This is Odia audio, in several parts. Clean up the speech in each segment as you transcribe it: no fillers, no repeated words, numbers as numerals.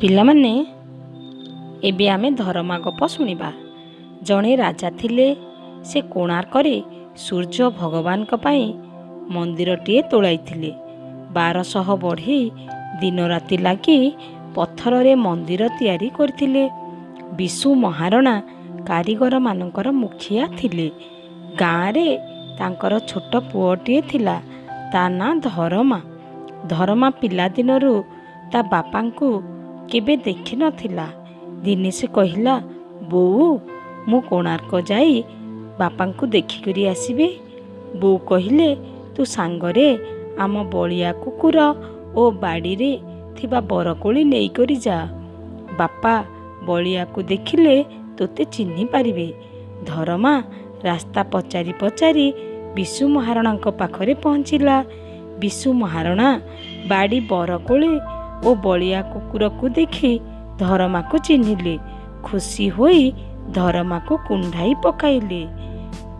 ପିଲାମାନେ, ଏବେ ଆମେ ଧରମା ଗପ ଶୁଣିବା। ଜଣେ ରାଜା ଥିଲେ। ସେ କୋଣାର୍କରେ ସୂର୍ଯ୍ୟ ଭଗବାନଙ୍କ ପାଇଁ ମନ୍ଦିରଟିଏ ତୋଳାଇଥିଲେ। 1200 ବଢ଼େଇ ଦିନରାତି ଲାଗି ପଥରରେ ମନ୍ଦିର ତିଆରି କରିଥିଲେ। ବିଶୁ ମହାରଣା କାରିଗରମାନଙ୍କର ମୁଖିଆ ଥିଲେ। ଗାଁରେ ତାଙ୍କର ଛୋଟ ପୁଅଟିଏ ଥିଲା, ତା ନାଁ ଧରମା। ଧରମା ପିଲାଦିନରୁ ତା ବାପାଙ୍କୁ କେବେ ଦେଖିନଥିଲା। ଦିନେ ସେ କହିଲା, ବୋଉ, ମୁଁ କୋଣାର୍କ ଯାଇ ବାପାଙ୍କୁ ଦେଖିକରି ଆସିବି। ବୋଉ କହିଲେ, ତୁ ସାଙ୍ଗରେ ଆମ ବଳିଆ କୁକୁର ଓ ବାଡ଼ିରେ ଥିବା ବରକୋଳି ନେଇକରି ଯା। ବାପା ବଳିଆକୁ ଦେଖିଲେ ତୋତେ ଚିହ୍ନି ପାରିବେ। ଧରମା ରାସ୍ତା ପଚାରି ପଚାରି ବିଶୁ ମହାରଣାଙ୍କ ପାଖରେ ପହଞ୍ଚିଲା। ବିଶୁ ମହାରଣା ବାଡ଼ି ବରକୋଳି ଓ ବଳିଆ କୁକୁରକୁ ଦେଖି ଧରମାକୁ ଚିହ୍ନିଲେ। ଖୁସି ହୋଇ ଧରମାକୁ କୁଣ୍ଢାଇ ପକାଇଲେ।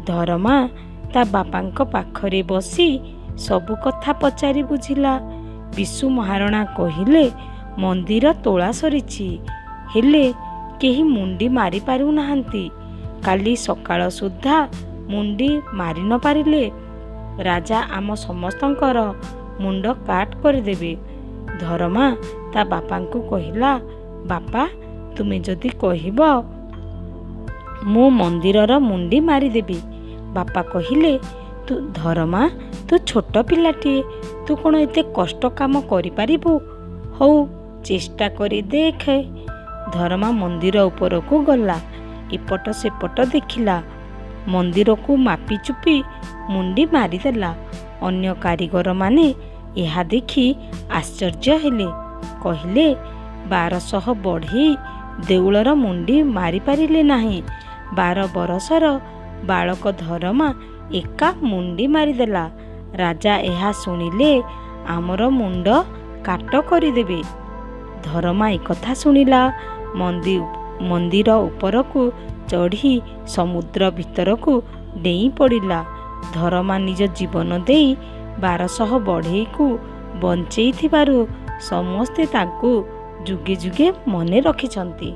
ଧରମା ତା ବାପାଙ୍କ ପାଖରେ ବସି ସବୁ କଥା ପଚାରି ବୁଝିଲା। ବିଶୁ ମହାରଣା କହିଲେ, ମନ୍ଦିର ତୋଳା ସରିଛି, ହେଲେ କେହି ମୁଣ୍ଡି ମାରି ପାରୁନାହାନ୍ତି। କାଲି ସକାଳ ସୁଦ୍ଧା ମୁଣ୍ଡି ମାରି ନ ପାରିଲେ ରାଜା ଆମ ସମସ୍ତଙ୍କର ମୁଣ୍ଡ କାଟ କରିଦେବେ। ଧରମା ତା ବାପାଙ୍କୁ କହିଲା, ବାପା, ତୁମେ ଯଦି କହିବ ମୁଁ ମନ୍ଦିରର ମୁଣ୍ଡି ମାରିଦେବି। ବାପା କହିଲେ, ତୁ ଧରମା, ତୁ ଛୋଟ ପିଲାଟିଏ, ତୁ କ'ଣ ଏତେ କଷ୍ଟ କାମ କରିପାରିବୁ? ହଉ, ଚେଷ୍ଟା କରି ଦେଖେ। ଧରମା ମନ୍ଦିର ଉପରକୁ ଗଲା। ଏପଟ ସେପଟ ଦେଖିଲା। ମନ୍ଦିରକୁ ମାପି ଚୁପି ମୁଣ୍ଡି ମାରିଦେଲା। ଅନ୍ୟ କାରିଗରମାନେ ଏହା ଦେଖି ଆଶ୍ଚର୍ଯ୍ୟ ହେଲେ। କହିଲେ, 1200 ବଢ଼େଇ ଦେଉଳର ମୁଣ୍ଡି ମାରିପାରିଲେ ନାହିଁ, 12 ବରଷର ବାଳକ ଧରମା ଏକା ମୁଣ୍ଡି ମାରିଦେଲା। ରାଜା ଏହା ଶୁଣିଲେ ଆମର ମୁଣ୍ଡ କାଟ କରିଦେବେ। ଧରମା ଏକଥା ଶୁଣିଲା। ମନ୍ଦିର ଉପରକୁ ଚଢ଼ି ସମୁଦ୍ର ଭିତରକୁ ଡେଇଁ ପଡ଼ିଲା। ଧରମା ନିଜ ଜୀବନ ଦେଇ 1200 ବଢ଼େଇକୁ ବଞ୍ଚେଇଥିବାରୁ ସମସ୍ତେ ତାଙ୍କୁ ଯୁଗେ ଯୁଗେ ମନେ ରଖିଛନ୍ତି।